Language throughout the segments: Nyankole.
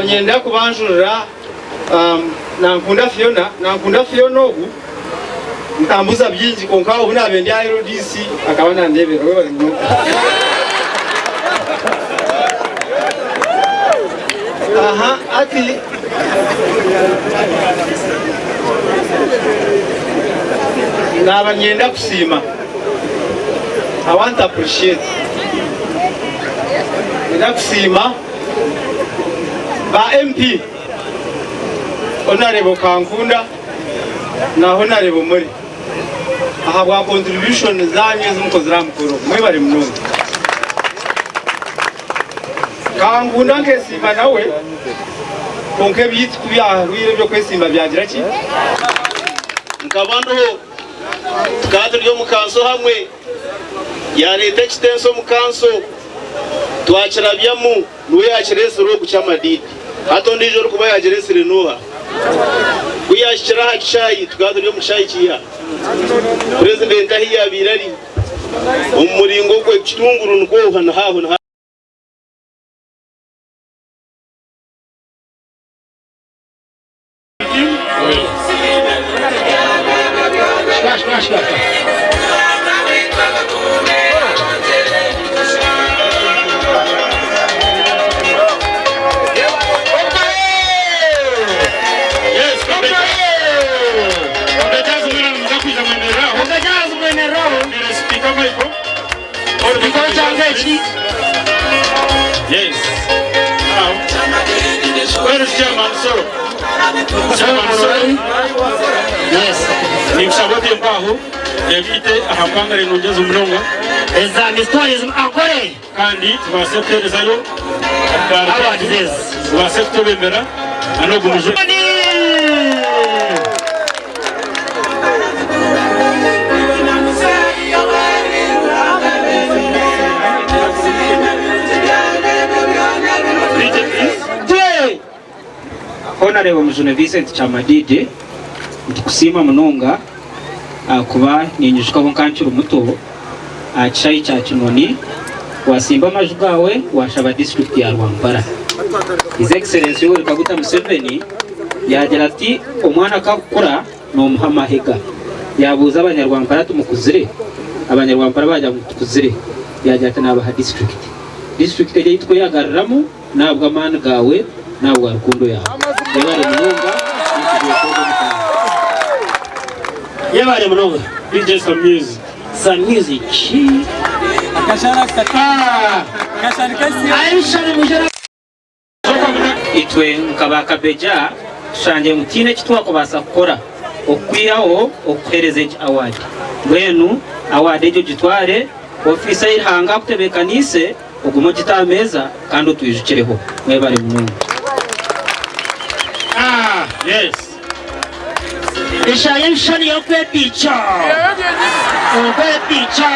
Naaba niinyenda kubanjurira Nankunda Fiona. Nankunda Fiona ogu ntambuza bingi kwonka obu naabaire ndi aha LDC akaba nandeeberera. Webare munonga. Aha hati naaba niinyenda kusiima. I want to appreciate. Niinyenda kusiima. Ba MP Honarebo Kankunda na Honarebo Mure ahabwa contribution zanyu ezi mukozire aha mukoro ogu mwebare munonga. Kankunda nkesiima nawe kwonka ebyaitu kubyahwire eby'okwesiima byagira ki? Nkaba ndiho, tukaba turi omu kanso hamwe. Yaareeta ekitenso omu kanso, twakirabyamu, niwe yaakireetsire ogu Kyamadidi. Hati ondiijo orikuba yaagireetsire n'oha? Ku yaahikire aha kishaayi, tukaba turi omu kishaayi kiiha? Purezidenti ahi yaabaire ari, omu muringo gwe, Kitunguru nikwo oha niho aho niho. Yes. Now, where is Chairman Soro? Chairman Soro. Yes. Ninkushaba otembe aho ebiite aha mpangare nungi ezo munonga Eza Miss Tourism Ankole. kandi tubaase kuheerezayo Awards ezi. tubaase kutebembera na n'ogu mujwe. Honourable Mujuni Vincent Kyamadidi, nitukusiima munonga ahakuba ninyijuka obu nkaba nkiri muto aha kishaayi kya Kinoni wasimba amaju gaawe washaba disiturikiti ya Rwampara. His Excellency Yoweri Kaguta Museveni yaagira ati omwana ku akukura Nomuha amahega. Yabuuza abanyarwampara ati mukuzire? Abanyarwampara baagira ngu tukuzire. Yaagira ati naabaha disiturikiti. Disiturikiti egi ei tukweyagariramu n'ahabw'amaani gaawe n'ahabwa rukundo yaawe. Yebare munonga n'ekigwetwa ogwo mutaano. Yebare munonga. DJ Some Music. Some Music. Ah, ebishushani mwije na. Itwe nka ba Kabeja tushangire ngu tihaine eki twakubaasa kukora okwihaho okukuheereza egi award. Mbwenu award egi ogitware, ofiisi ei Ruhanga akutebeekaniise ogume ogite aha meeza kandi otwijukireho. Mwebare munonga. Yes. Eshaaha y'ebishushani y'okwepiikya. Okwepiikya.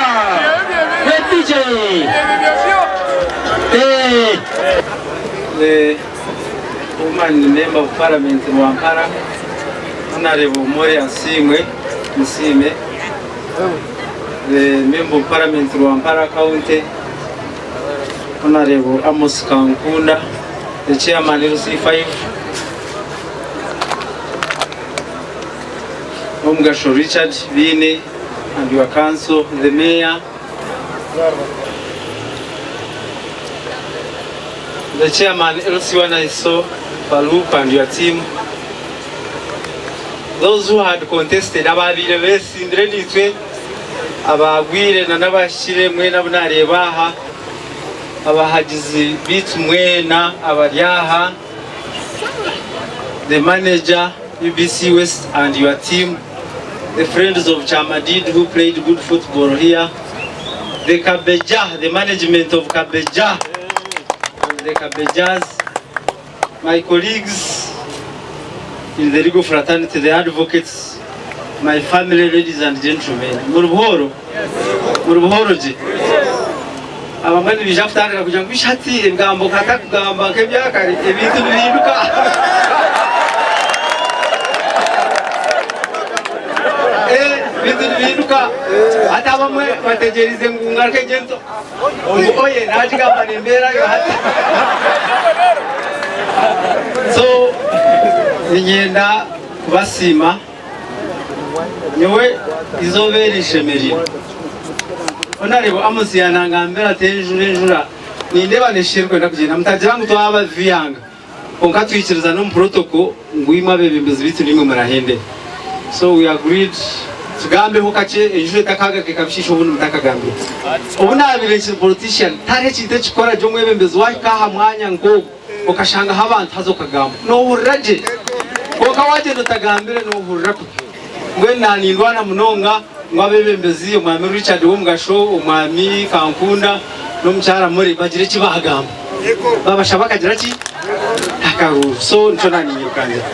Kwepiikye. Eh. The woman member of parliament Rwampara Honorable Mori Asiimwe Musiime the member of parliament Rwampara county Honorable Amos Kankunda the chairman LC5 Omugasho Richard Biine and your council, the mayor, the chairman LC1 I saw, Farouk and your team, those who had contested abaabaire beesimbire naitwe, abaagwire na n'abahikire mwena abu naareeba aha, abahagizi baitu mwena abari aha, the manager UBC West and your team, the friends of Kyamadid who played good football here, the Kabeja, the management of Kabeja and the Kabejas, my colleagues in the legal fraternity, the advocates, my family, ladies and gentlemen. Muri buhoro? Muri buhoro gye? Abamwe nibaija kutandika kugira ngu ish hati ebigambo nkatakugamba nk'ebyakare, ebintu nibihinduka. Eh, ebintu nibihinduka. Hati abamwe bategyereize ngu ngaruke gye nto. Ngu oye nagigamba nembeera yo hati. So niinyenda kubasiima. Nyowe eizooba eri nshemereirwe. Honourable Amos yaanangambira ati enjura enjura nindeeba neeshusha erikwenda kugyenda mutagira ngu twabaviyanga kwonka twikiriza n'omu protocol ngu imwe abeebembezi baitu niimwe murahendere. So we agreed tugambeho kakye enjura etakahagaka ekabishiisha obundi mutakagambire. Obu naabaire nkiri politician tihariho ekintu ekikukora gye omwebembezi waahika aha mwanya nk'ogu okashangaho abantu haza okagamba noohurira gye kwonka waagyenda otagambire noohurira kubi. Mbwenu naanindwana munonga ngu abeebembezi Omwami Richard Womugasho, Omwami Kankunda n'omukyara Murray bagire eki baagamba. Babashaba akagira ki? Akaruuru. So nikyo naaniinyirukangira.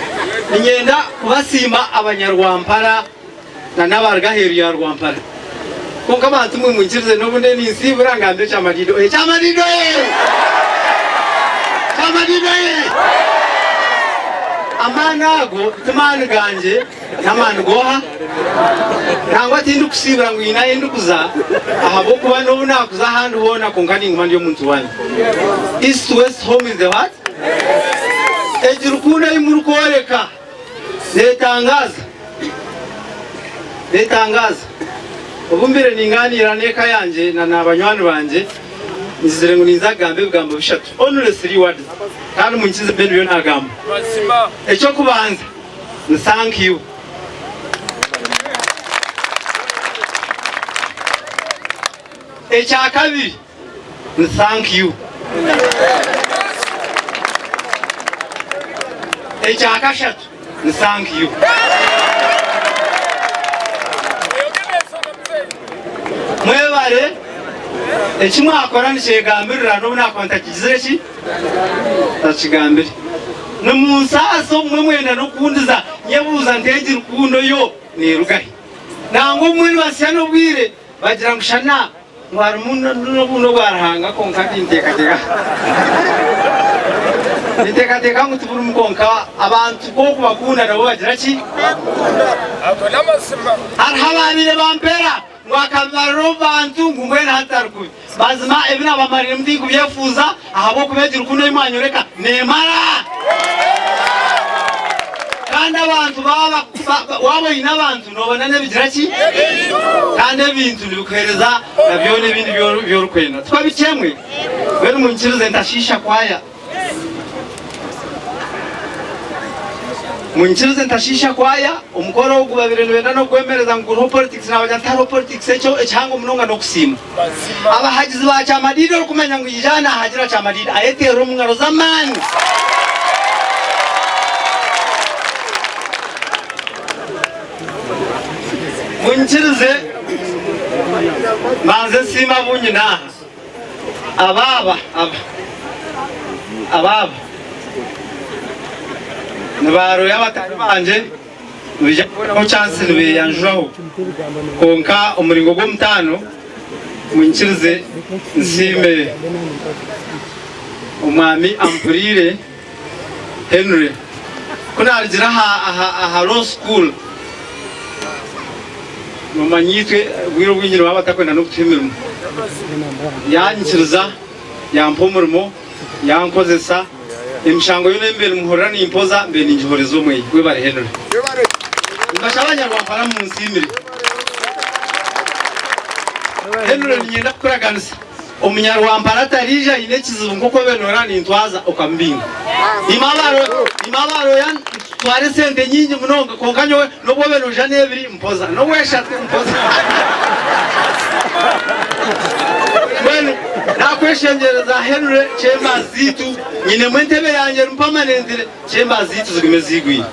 Niinyenda kubasiima abanyarwampara na n'abaruga aheeru ya Rwampara. Kwonka abantu mwe munyikirize n'obu ndiyo ninsiibura ngambe Kyamadiido oye! Kyamadiido oye! Kyamadiido oye! Amaani ago ti maani gangye, n'amaani g'oha? Nangwa tindikusiibura ngu haine ahu ndikuza ahabw'okuba n'obu naakuza ahandi hoona kwonka ninguma ndi omuntu waanyu. East, West, home is the what? Egi rukundo ei murikworeka Neetangaaza, neetangaaza. Obu mbaire ningaaniira n'eka yangye na na banywani bangye, ngizire ngu ninza kugamba ebigambo bishatu, only three words, kandi munkize mbe nibyo naagamba. Eky'okubanza ni thank you. Ekyakabiri ni thank you. Ekyakashatu ni thank you. Mwebare, eki mwakora nikyegambirira n'obu nakuba ntakigizire ki? Ntakigambire. Nimunsaasa obumwe mwenda n'okundiza nyebuuza nti egi rukundo yo nerugahi? Nangwa obumwe nibasya n'obwire bagira ngu shana Ngu harimu n'obundi obwa Ruhanga kwonka ninteekateeka ninteekateeka ngu tiburimu kwonka abantu ku okubakunda nabo bagira ki? Hariho abaabaire bampeera ngu akabarira omu bantu ngu mbwenu hati tari kubi. Mazima ebi naabamariiremu tinkubyefuuza ahabw'okuba egi rukundo ei mwanyoreka neemara. Kandi abantu baaba waaba oine abantu noobona n'ebigira ki? Kandi ebintu nibikuheereza na byona ebindi ebi orikwenda. Tikwo bikyemwe? Mbwenu munyikirize ntashiisha kwaya. Munyikirize ntashiisha kwaya. Omukoro ogu babaire nibenda n'okugwemereza ngu guriho politics naabagira nti tihariho politics ekyo ekihango munonga n'okusiima. Abahagizi ba Kyamadiidi orikumanya ngu yaija aha naahagira Kyamadiidi ayeteerere omu ngaro z'amaani. Munyikirize mbanze nsiime abu nyine aha. Aba aba aba aba aba nibaaroya bataahi bangye nibaija kubonaho chance nibeeyanjuraho kwonka omuringo gw'omutaano munyikirize nsiime omwami Ampuriire Henry ku naarugire aha aha aha law school Noomanya itwe obwire obwingi nibaba batakwenda n'okutuha emirimo. Yanyikiriza yampa omurimo, yankozesa, emishango yoona ei mbaire nimuhurira nimpoza mbaire ningihoreza omwe. Webare Henry. Nimbashaba Abanyarwampara munsiimire. Henry niinyenda kukuraganisa. Omunyarwampara tariija aine ekizibu nk'oku obaire noreeba nintwaza okamubinga. Imwe abaroya nitutwara esente nyingi munonga kwonka nyowe n'obu obaire noija n'ebiri mpoza n'obu eshatu mpoza. Mbwenu nakweshengyereza Henry chambers zaitu nyinemu entebe yangye erimu permanently chambers zaitu zigume ziigwire.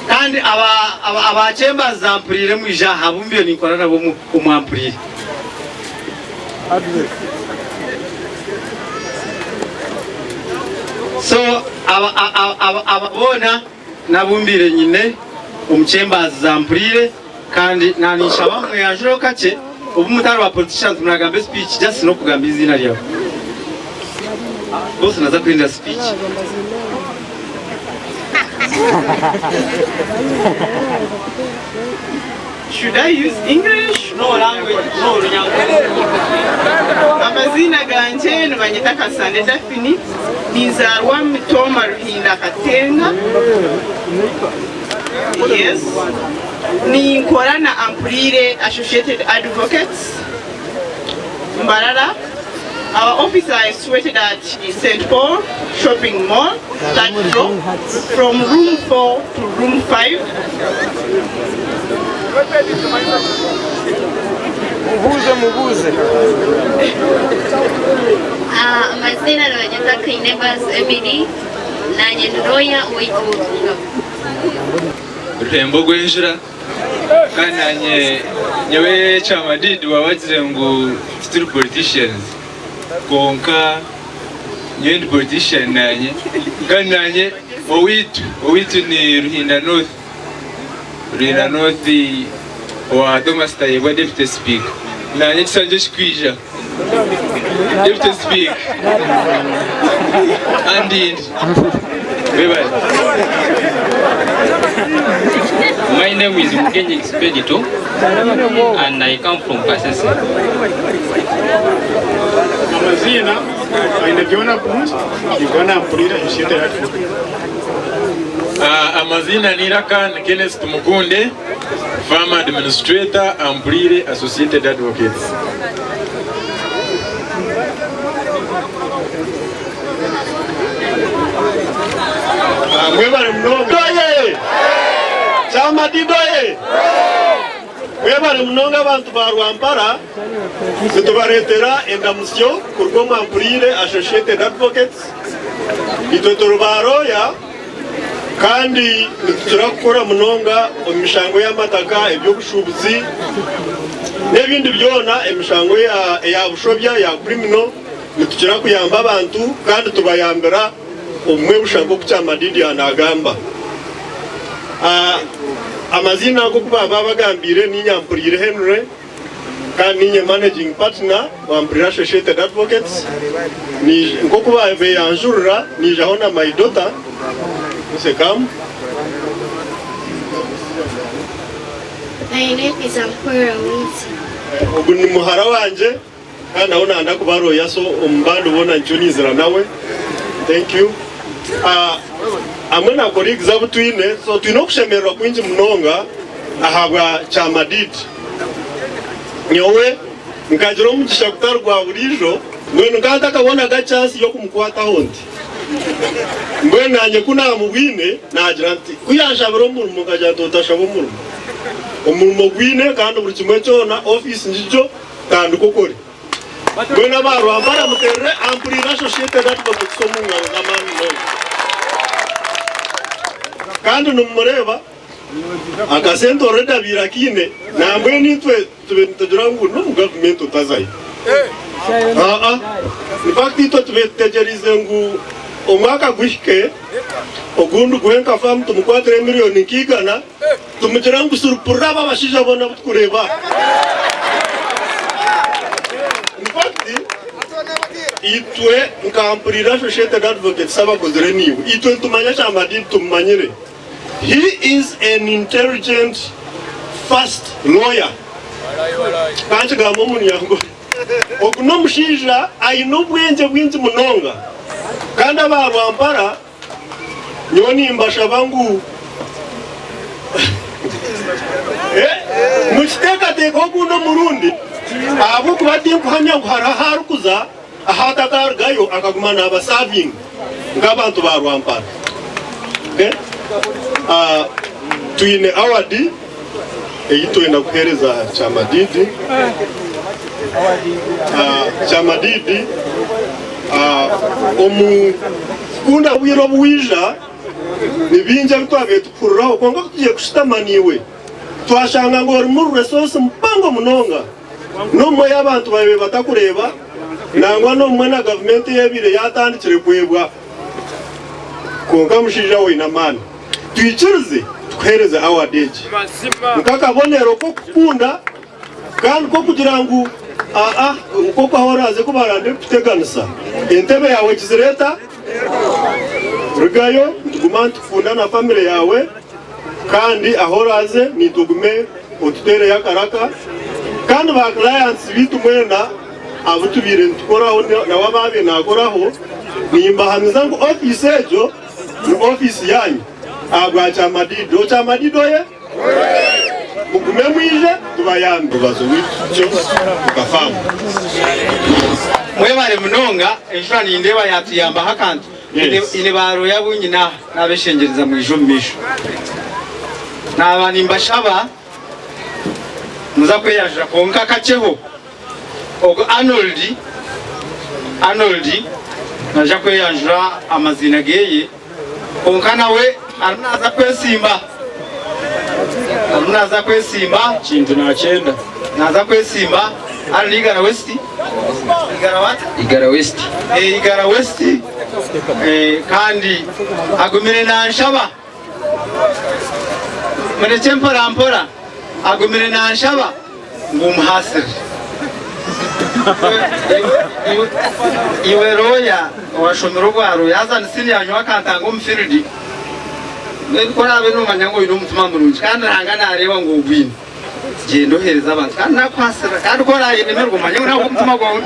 Kandi aba chambers zampuriire mwije aha abu mbaire ninkora nabo omwampuriire. So aba boona n'abu mbaire nyine omu chambers zampuriire kandi naninshaba mweyanjureho kakye obu mutari ba politicians muragamba espeech just n'okugamba eiziina ryawe. Boss naza kuhindura speech. Should I use English? No language, no Runyankore. Amaziina gangye nibanyeta Kasande Daphne. Ninzaarwa Mitooma Ruhinda Katenga. Yes. Ninkora na Ampuriire Associated Advocates Mbarara. Our office are situated at St. Paul Shopping Mall, third floor, from room 4 to room 5. Amaziina nibanyeta Kainebas Emily, naanye ndi looya owaitu w'Obutungabo. Ruhembe ogw'enjura kandi nanye nyowe Kyamadidi baba bagizire ngu tituri politicians kwonka nyowe ndi politician nanye kandi nanye owaitu owaitu ni Ruhinda North Ruhinda North owa Thomas Tayebwa Deputy Speaker nanye ekisanja ekikwija Deputy Speaker andinde webale. My name is Mugenyi Expedito and I come from Kasese. Amaziina Ainebyoona Bruce, Uganda Ampuriire Associated Advocates. Amaziina ni Iraka ni Kenneth Tumukunde, Farm Administrator, Ampuriire Associated Advocates. Mwebale munonga. Oye! Kyamadidi oye! Mwebale munonga abantu ba Rwampara, nitubareetera endamusyo kuruga omu Ampuriire Associated Advocates. Itwe turi ba looya kandi nitukira kukora munonga omu mishango y'amataka, eby'obushuubuzi n'ebindi byona, emishango eya bushobya eya criminal, nitukira kuyamba abantu kandi tubayambira obumwe busha nk'oku Kyamadidi naagamba. Amaziina nk'oku baaba bagambiire ni Nyampuriire Henry kandi niinye managing partner wa Mpurira Associated Advocates. Nk'oku baabeyanjurira niijaho na my daughter Nsekamu. My name is Ampurira Wincy. Ogu ni muhara wangye. Kandi nawe nayenda kuba lawyer so omu bandi boona nikyo nizira nawe. Thank you. Hamwe na colleagues abu twine so twine okushemererwa kwingi munonga ahabwa Kyamadidi. Nyowe nkagira omugisha gutari gwa buriijo mbwenu nkaba ntakabonaga chance y'okumukwataho nti. Mbwenu nanye ku namubwine nagira nti ku yanshabire omurimo nkagira nti otashaba omurimo. Omurimo gwine kandi buri kimwe kyona office ngigyo. Tandika okore. Mbwenu aba Rwampara muterere Ampuriire Associated Advocates omu ngaro z'amaani munonga. Kandi nimumureeba akasente already abaire akaine nambwenu itwe tube nitugira ngu n'omu gavumenti otazayo. Aa, in fact itwe tube tutegyereize ngu omwaka guhike ogundi guhe nka faamu tumukwatire emiliyoni nk'igana Tumugire ngu surupurira aba abashaija boona abu turikureeba aha. In fact, itwe nka Mpurira Associated Advocates abakozire naiwe, itwe nitumanya Kyamadidi tumumanyire. He is an intelligent fast lawyer. Ka nkigambe omunyankore. Ogu n'omushaija aine obwengye bwingi munonga. Kandi aba Rwampara Nyowe nimbashaba ngu mukiteekateekeho ogundi omurundi, ahabw'okuba tinkuhamya ngu hariho ahu arikuza ahu atakarugayo akaguma naabasavinga nk'abantu ba Rwampara. Twine awadi ei twenda kuheereza Kyamadidi. Kyamadidi omu kukunda obwire obu waija, ni bingi ebi twabaire tukuhuriraho kwonka ku tugiye kushutama naiwe twashanga ngu orimu resource mpango munonga n'obumwe ei abantu babaire batakureeba nangwa n'obumwe na gavumenti ei ebaire yaatandikire kwebwa kwonka mushaija we oine amaani. Twikirize tukuheereze award egi nk'akabonero k'okukunda Kandi k'okugira ngu aa nk'oku ahu oraaze ku barande kukuteganisa, entebe yaawe egizire eta? Rugayo, nituguma nitukukunda na famire yaawe, kandi ahu oraaze naitwe ogume otuteereyo akaraka. Kandi ba clients baitu mwena abu tubaire nitukoraho nawe abu abaire naakoraho, Nimbahamiza ngu ofiisi egyo ni ofiisi yaanyu ahabwa Kyamadiidi. Kyamadiidi oye! Mugume mwije tubayambe. Orubazo rwaitu tutyo tukafaamu. Mwebare munonga, enjura nindeeba yatuyambaho akantu. Nyine ba looya abu nyine aha, nabeshengyereza mwije omu maisho. Naaba nimbashaba muza kweyajura kwonka kakyeho. Ogu Arnold, Arnold naija kweyanjura amaziina geye kwonka nawe arimu naaza kwesimba. Arimu naaza kwesimba. Kintu nakyenda. Naaza kwesimba. Arnold Igara West. Igara what? Igara West. Eh, Igara West. Eh, kandi agumire nanshaba. Murekye mpora mpora agumire nanshaba ngu muhaasire. Iwe looya owashomire obwa looya haza ni siniya nyowe akantanga omu field, mbwenu ku oraabe nomanya ngu oine omutima murungi kandi Ruhanga nareeba ngu ogwine, gyenda oheereze abantu kandi nakuhaasira kandi ku orayemererwa omanye ngu nawe omutima gwawe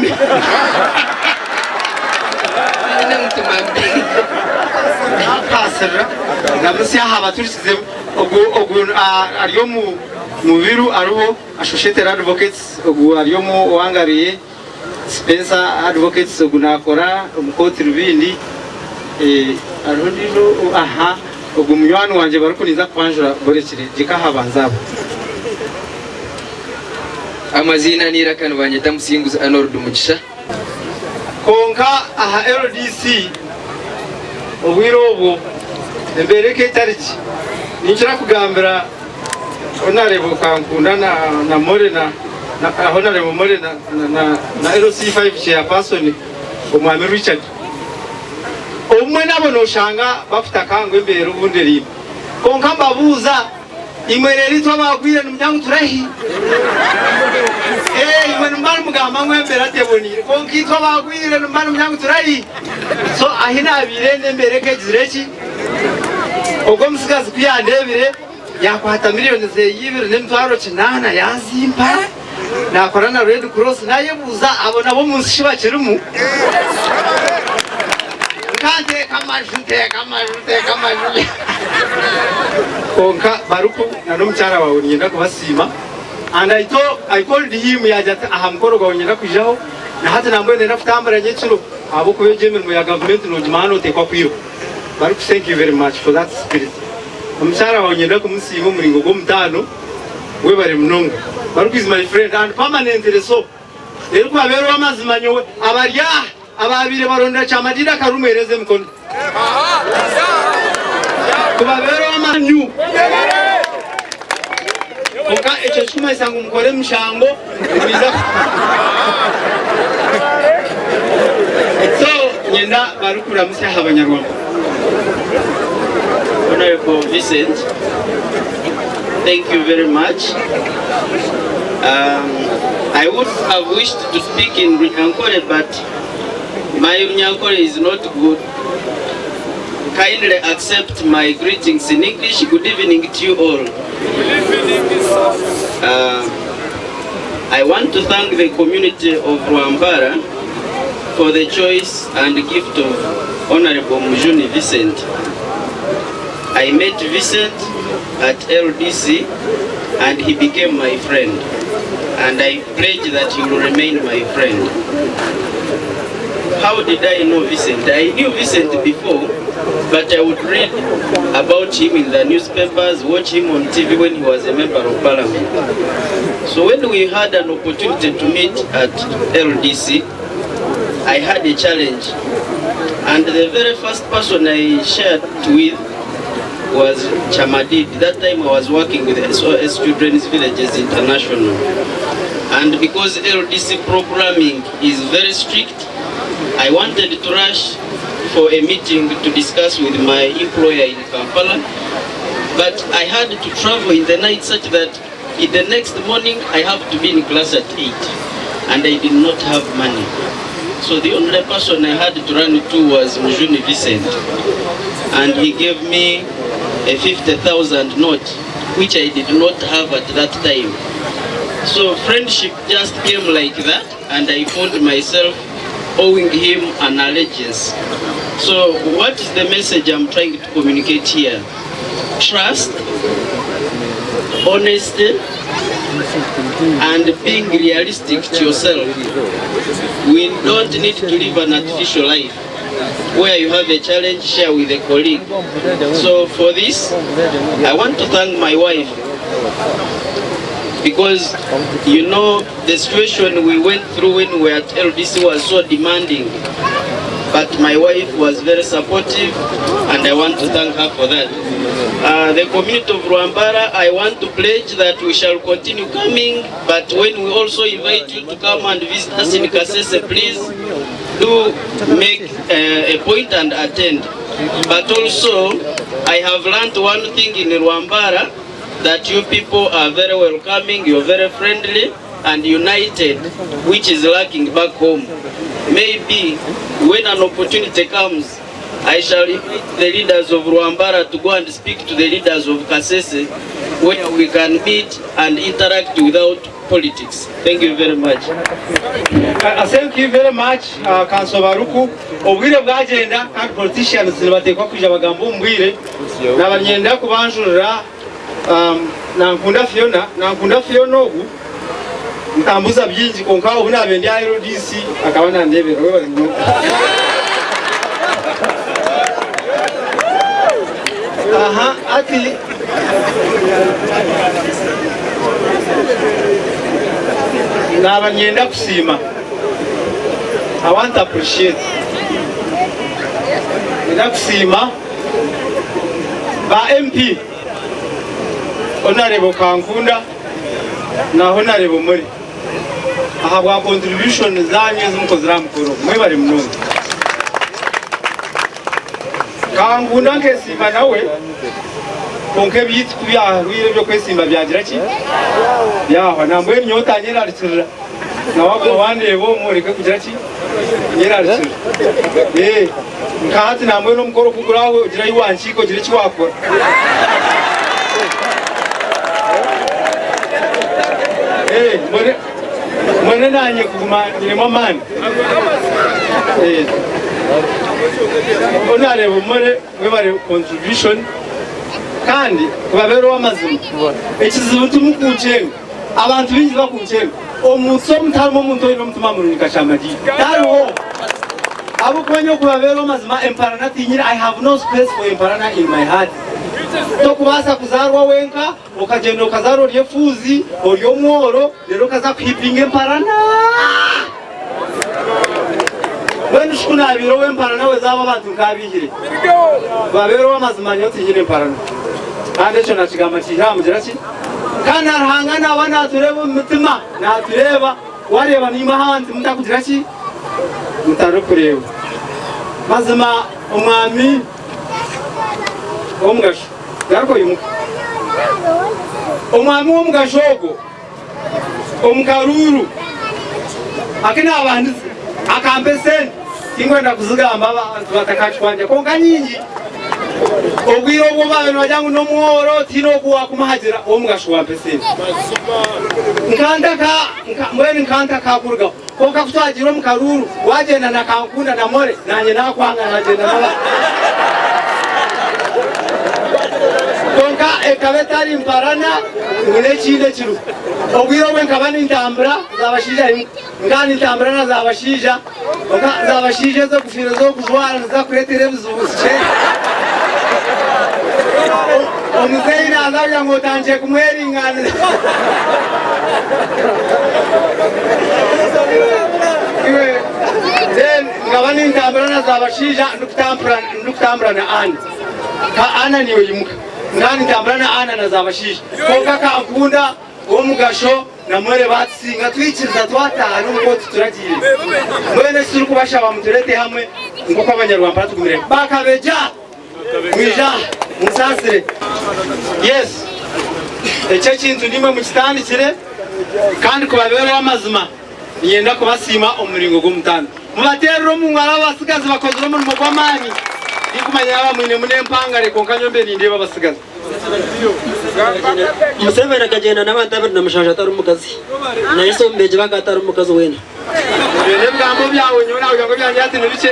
Nakuhaasirira ndamutsya aha baturikize ogu ogu ari omu Mubiru ariho Associated Advocates ogu ari omu Owangariye Spencer Advocates ogu nakora omu kooti Rubindi hariho ondiijo aha ogu munywani wangye barikuninza kukwanjura borekire gyeka aha banze abo. Amaziina n'eiraka nibanyeta Musinguzi Arnold Mugisha. Kwonka aha LDC obwire obwo embeera eka etari gye. Ninkira kugambira Honarebo Kankunda na Morena na Honarebo Morena na LC5 Chairperson Omwami Richard. Obumwe nabo noshanga bakutaka ngu embeera obundi eri mbi. Kwonka mbabuuza Imwe reero itwe abaagwire nimugira ngu turahi? Ee, imwe nimuba nimugamba ngu embeera teboniire, kwonka itwe abaagwire nimuba nimugira ngu turahi? So ahi naabaire ndi embeera ekegizire ki? Ogwo omutsigazi ku yandeebire, yaakwata miriyoni ze ibiri n'emitwaro kinaana yaazimpa, naakora na Red Cross. Naayebuuza abo nabo omu nsi shi bakirimu? Nkanteeka amaju, nteeka amaju, nteeka amaju. Kwonka Baruku na n'omukyara waawe niinyenda kubasiima. And I told, I called him yaagira ati aha mukoro gwawe niinyenda kwijaho na hati nambwenu niinyenda kutambura nyekiro ahabw'okuba egyo emirimo ya gavumenti noogimanya nooteekwa kwiruka. Baruku thank you very much for that spirit. Omukyara waawe niinyenda kumusiima omuringo gw'omutaano webare munonga. Baruku is my friend and permanently so. Reero ku abeera ow'amazima nyowe abari aha Abaabaire barondera Kyamadidi akarumwereza emikono kubabeera ow'amanyu. Kwonka ekyo tikikumanyisa ngu mukore emishango nimwija So nyenda barikuramutsya aha Banyarwanda. Honorable Vincent, thank you very much. Um, I would have wished to speak in Runyankore, but my Runyankore is not good. Kindly accept my greetings in English. Good evening to you all. I want to thank the community of Rwampara for the choice and gift of Honorable Mujuni Vincent. I met Vincent at LDC and he became my friend and I pledge that he will remain my friend. How did I know Vincent? I knew Vincent before, but I would read about him in the newspapers, watch him on TV when he was a member of parliament. So when we had an opportunity to meet at LDC, I had a challenge. And the very first person I shared with was Chamadid. That time I was working with SOS Children's Villages International. And because LDC programming is very strict, I wanted to rush for a meeting to discuss with my employer in Kampala. But I had to travel in the night such that in the next morning I have to be in class at 8. And I did not have money. So the only person I had to run to was Mujuni Vincent. And he gave me a 50,000 note, which I did not have at that time. So friendship just came like that, and I found myself owing him an allegiance. So what is the message I'm trying to communicate here? Trust, honesty, and being realistic to yourself. We don't need to live an artificial life where you have a challenge, share with a colleague. So for this, I want to thank my wife because you know the situation we went through when we were at LDC was so demanding. But my wife was very supportive and I want to thank her for that. Uh, the community of Rwambara, I want to pledge that we shall continue coming, but when we also invite you to come and visit us in Kasese, please do make uh, a point and attend. But also, I have learned one thing in Rwambara, that you people are very welcoming, you're very friendly and united, which is lacking back home. Maybe when an opportunity comes, I shall invite the leaders of Rwambara to go and speak to the leaders of Kasese, where we can meet and interact without politics. Thank you very much. Uh, thank you very much uh, Council Baruku. Obwire bwagyenda kandi politicians nibateekwa kwija bagamba omu bwire. Naba niinyenda kubanjurira um, Nankunda Fiona. Nankunda Fiona ogu ntambuza bingi kwonka obu naabaire ndi aha LDC akaba nandeebera webale munonga. Aha ati Naaba niinyenda kusiima. I want to appreciate. Niinyenda kusiima ba MP Honarebo Kankunda na Honarebo Mure ahabwa contribution zanyu ezi mukozire aha mukoro ogu. Mwebare munonga. Kankunda nkesiima nawe kwonka ebyaitu ku byahwire eby'okwesiima byagira ki? Byahwa. Nambwenu nyowe otanyerarikirira nawe aguma wandeeba omu oreke kugira ki? Nyerarikirira. Ee, nka hati nambwenu omukoro ku gurahwe ogire ahi wankiika ogire eki wakora. Ee, mbone mbone naanye kuguma nyinemu amaani. Ee. Honourable Mure mwebare contribution kandi kubabeera ow'amazima ekizibu timukunkyenga abantu baingi bakunkyenga omunsi omu tiharimu omuntu oine omutima murungi nka Kyamagye tariho ahabw'okuba nyowe kubabeera ow'amazima emparana tinyine I have no space for emparana in my heart tokubaasa kuzaarwa wenka okagyenda okazaarwa ori efuuzi ori omworo reero okaza kuhipinga emparana Mbwenu shi ku naabaire ow'emparana we zaaba abantu nkaabaihire? Babeere ow'amazima nyowe tinyine mparana. Kandi ekyo nakigamba nkiiha aha mugira ki? Kandi na Ruhanga naaba naatureeba omu mitima, naatureeba, waareeba naimwe ahantu mutakugira ki? Mutarikureeba. Mazima omwami w'omugasho, garuka oimuke. Omwami w'omugasho ogwo. Omu karuuru aku naabandize akampa esente, tinkwenda kuzigamba abantu batakakikwangira kwonka nyingi. Obwire obwo baabaire nibagira ngu n'omworo tihaine oku waakumuhagira ow'omugasho wampa esente. Nkantaka mbwenu nkantakakurugaho kwonka ku twagiire omu karuuru waagyenda na Kankunda na More naanye naakwanga naagyenda n'abandi. Kwonka ekaba etari mparana ngu n'ekindi ekiriho. Obwire obwe nkaba nintambura zaabashaija imuka. Nkaba nintambura na zaabashaija kwonka zaabashaija ezo enkofiira ez'okujwara niziza kukureetera ebizibu zikye. Omuzeeyi naaza kugira ngu otandikire kumweringaaniza. Iwe then nkaba nintambura na zaabashaija ndikutambura na Anna. Ka Anna niiwe imuka. Nkaba nintambura na Anna na zaabashaija. Kwonka Kankunda ow'omugasho na Mwere baatusinga twikiriza twataaha n'omu kooti turagiire. Mbwenu eki turikubashaba mutureete hamwe nk'oku Abanyarwampara tugumire. Bakabeja! Mwije aha munsaasire. Yes, ekyo ekintu niimwe mukitandikire kandi kubabeera ow'amazima niinyenda kubasiima omu muringo gw'omutaano. Mubateerere omu ngaro abo abatsigazi bakozire omurimo gw'amaani. Tinkumanya yaaba mwinemu n'empangare kwonka nyowe mbe nindeeba abatsigazi. Museveni akagyenda n'abantu 27 atari mukazi, na Yesu omu beegi be akaba atarimu mukazi weena. Ebyo n'ebigambo byawe nyowe nakugira ngu ebyangye hati ni bikye.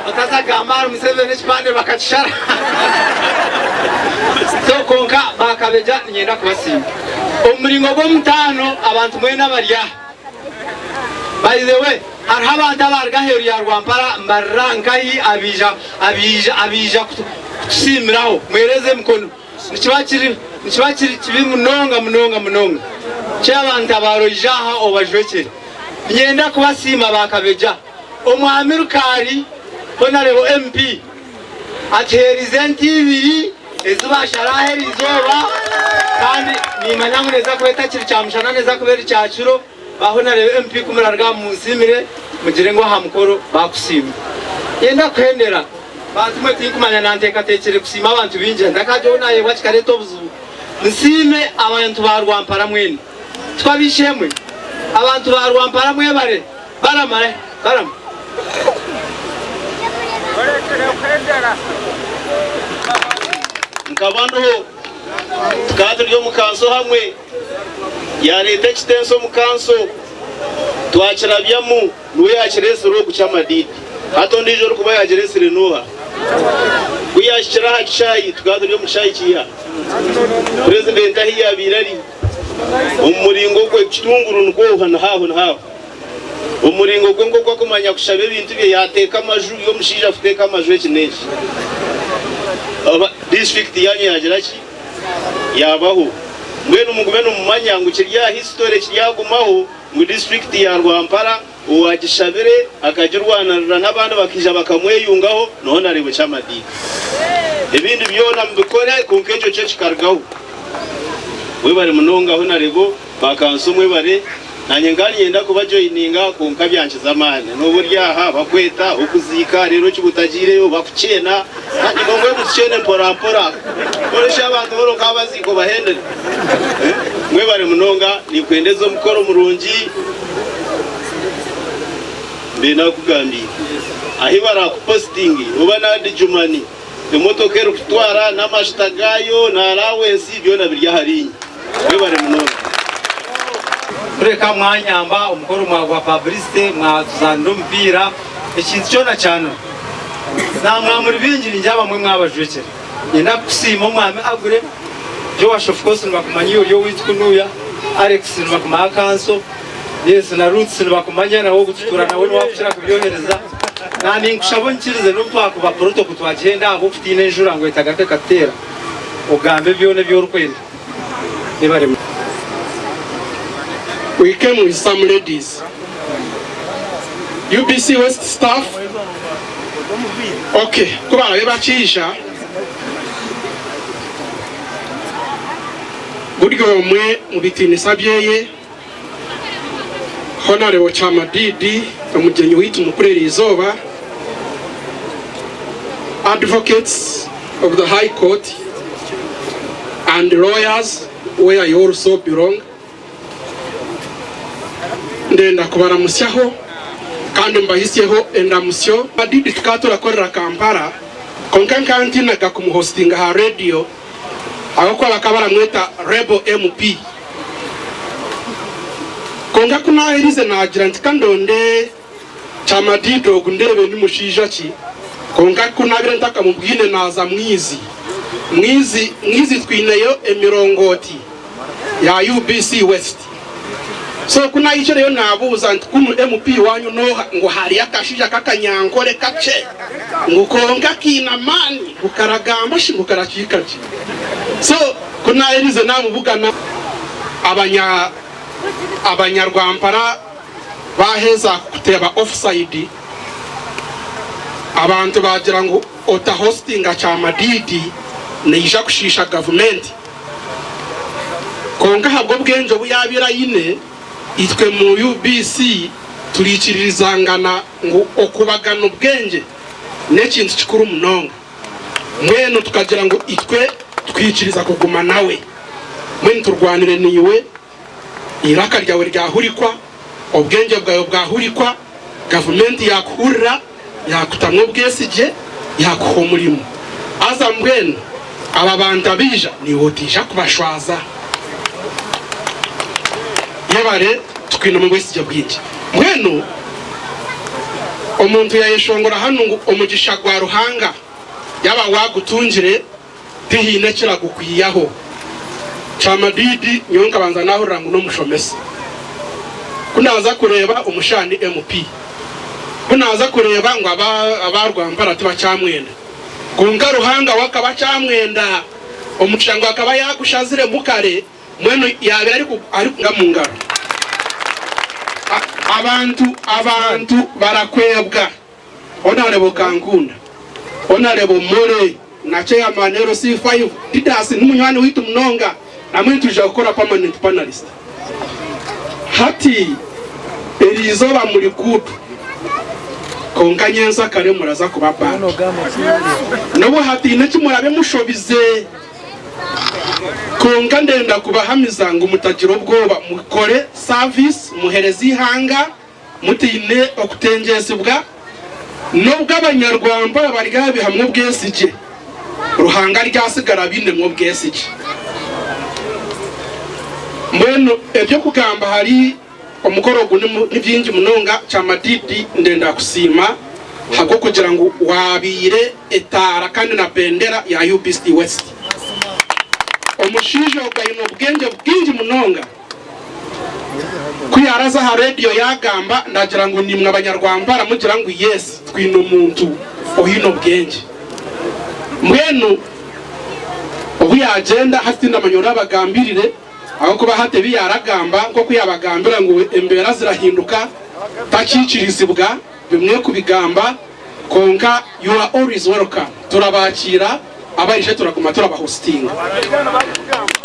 Otazagamba ahari Museveni ekipande bakakishara. So kwonka ba Kabegya niinyenda kubasiima. Omu muringo gw'omutaano abantu mwena abari aha. By the way, hariho abantu abaruga aheeru ya Rwampara mbarira nkahi abaija abaija abaija kutusiimiraho. Mwereze emikono. Nikiba kiri nikiba kiri kibi munonga munonga munonga ki abantu abaroija aha obajwekyere. Niinyenda kubasiima ba Kabegya. Omwami Rukaari, Honarebo MP, atuheerize ente ibiri ezi baashara aha eriizooba kandi niimanya ngu neeza kuba etakiri kyamushana neeza kuba eri kyakiro. Ba Honarebo MP ku muraruga aha munsiimire mugire ngu aha mukoro baakusiima. Niinyenda kuhendera. Bantu mwe tinkumanya nanteekateekire kusiima abantu baingi ndakagye ou naayebwa kikareeta obuzibu. Nsiime abantu ba Rwampara mwena. Tikwo ab'eishe-emwe? Abantu ba Rwampara mwebare. Balamu arahi? Balamu. Nkaba ndiho, tukaba turi omu kanso hamwe, yaareeta ekitenso omu kanso, twakirabyamu. Niwe yaakireetsire ogu Kyamadidi. Hati ondiijo orikuba yaagireetsire n'oha? Ku yaahikire aha kishaayi, tukaba turi omu kishaayi kiiha? Purezidenti ahi yaabaire ari, omu muringo gwe, Kitunguru nikwo oha niho aho niho aho. Omu muringo gwe nk'oku akumanya kushaba ebintu bye, yaateeka amaju, y'omushaija kuteeka amaju eki n'eki. Oba disiturikiti yaanyu yaagira ki? Yaabaho. Mbwenu mugume nimumanya ngu kiri aha history kiryagumaho. Ngu disiturikiti ya Rwampara owagishabire akagirwanarira n'abandi bakaija bakamweyungaho niho nareeba eky'amadiini. Ebindi byona mubikore kwonka ekyo kyo kikarugaho. Mwebare munonga Honarebo, ba kanso mwebare. Nanye nkaba niinyenda kuba joininga kwonka byankiza amaani. Nooba ori aha bakweta okuziika reero okiba otagiireyo bakukyena. Kandi mbwenu tukyene mpora mpora. Mbwenu shi abantu boona okabaziika obahendere? Mwebare munonga, ninkwendeza omukoro murungi. Mbe nakugambiire ahi barakupositinge oba nadijumani, emotoka erikutwara n'amashuta gaayo na allowance byona biri ahariinye. Mwebare munonga. Kureka mwanyamba omukoro mwagwa publicity mwatuzanira omupiira ekintu kyona kyanura. Namwa muri bingi ningira abamwe mwabajwekyera. Niinyenda kukusiima Omwami Aggrey, Joash of course nibakumanya iwe ori owaitu kunuuya, Alex nibakumanya Kanso, yes na Ruth nibakumanya nawe ogu tutuura nawe niwe akukira kubyohereza. Na ninkushaba onyikirize n'obu twakuba protocol twagihenda ahabw'okutiina enjura ngu etagaruka ekatuteera, ogambe byona ebi orikwenda. Yebare munonga. We came with some ladies. UBC West staff. Ok, ku barabe bakiija, buri omwe mu bitiinisa byeye, Honarebo Kyamadidi, omugyenyi waitu mukuru eriizooba, Advocates of the High Court and lawyers where you also belong, Ndenda kubaramutsyaho kandi mbahitsyeho endamutsyo. Didi tukaba turakorera Kampala kwonka nkaba ntiinaga kumuhostinga aha rediyo ahabw'okuba bakaba baramweta Rebel MP. Kwonka ku naaherize naagira nti ka ndonde Kyamadidi ogu ndeebe ni mushaija ki, kwonka ku naabaire ntakamubwine naaza Mwizi. Mwizi Mwizi twineyo emirongooti ya UBC West. So ku naahikireyo naabuuza nti kunu MP waanyu n'oha? Ngu hariyo akashaija k'akanyankore kakye ngu kwonka kaine amaani ngu karagamba shi ngu karakiika gye. So ku naaherize naamubugana abanya abanyarwampara Baaheza kuteeba offside, abantu baagira ngu otahostinga Kyamadidi neija kushiisha gavumenti. Kwonka ahabw'obwengye obu yaabaire aine, itwe mu UBC turiikiririzangana ngu okubagana obwengye n'ekintu kikuru munonga. Mbwenu tukagira ngu itwe twikiriza kuguma nawe. Mbwenu turwanire naiwe. Eiraka ryawe ryahurikwa, obwengye bwawe bwahurikwa, gavumenti yaakuhurira, yaakutamu obwesigye, yaakuha omurimo. Haza mbwenu aba bantu abaija naiwe otaija kubashwaza. Yebare, tukwinemu obwesigye bwingi. Mbwenu omuntu yayeshongora hanu ngu omugisha gwa Ruhanga yaba wagutungire tihaine ekiragukwihaho. Kyamadidi nyowe nkabanza nahurira ngu n'omushomesa. Ku naaza kureeba omushaija ni MP. Ku naaza kureeba ngu aba Rwampara tibakyamwenda. Kwonka Ruhanga we akaba akyamwenda. Omugisha ngu akaba yagushaziremu kare mbwenu yabaire arikuga mungaro. Abantu abantu barakwebwa. Honarebo Kankunda, Honarebo Mole na Chairman LC5 Didas nimunywani waitu munonga namwe nitwija kukora permanent panelist. Hati eriizooba muri good kwonka nyensakare muraza kuba bad. Nobu hataine eki murabe mushobize kwonka ndenda kubahamiza ngu mutagira obwoba mukore service muhereze eihanga mutaine okutengyesibwa, n'obwo abanyarwampara baryabihamu obwesigye, Ruhanga aryatsigara abainemu obwesigye. Mbwenu eby'okugamba ahari omukoro ogu ni bingi munonga, Kyamadidi ndenda kusiima ahabw'okugira ngu waabaire etaara kandi na bendera ya UBC West. Omushaija ogu aine obwengye bwingi munonga. Ku yaaraza aha rediyo yaagamba, ndagira ngu naimwe Abanyarwampara mugira ngu yes twine omuntu oine obwengye. Mbwenu obu yaagyenda hati tindamanya orabagambirire ahabw'okuba hati ebi yaaragamba nk'oku yaabagambira ngu embeera zirahinduka takiikirizibwa bimwe kubigamba kwonka you are always welcome turabakiira abaije turaguma turabahostinga.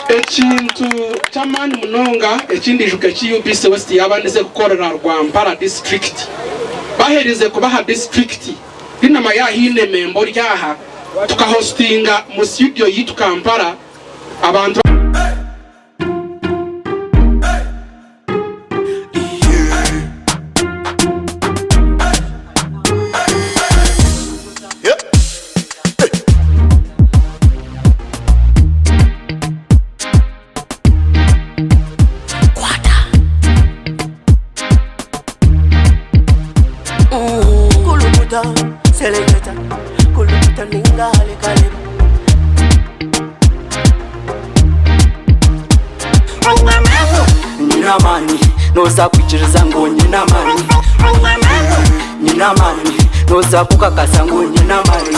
Ekintu ky'amaani munonga eki ndijuka eki UBC West yabandize kukorera Rwampara district baherize kubaha district Dynama yahaine ememba ori aha tukahostinga mu studio yitu Kampala abantu Kulukuta, seleketa, kulukuta ninga halikaleba. Nyine amaani noza kwikiriza ngu nyine amaani Nyine amaani noza kukakasa ngu nyine amaani.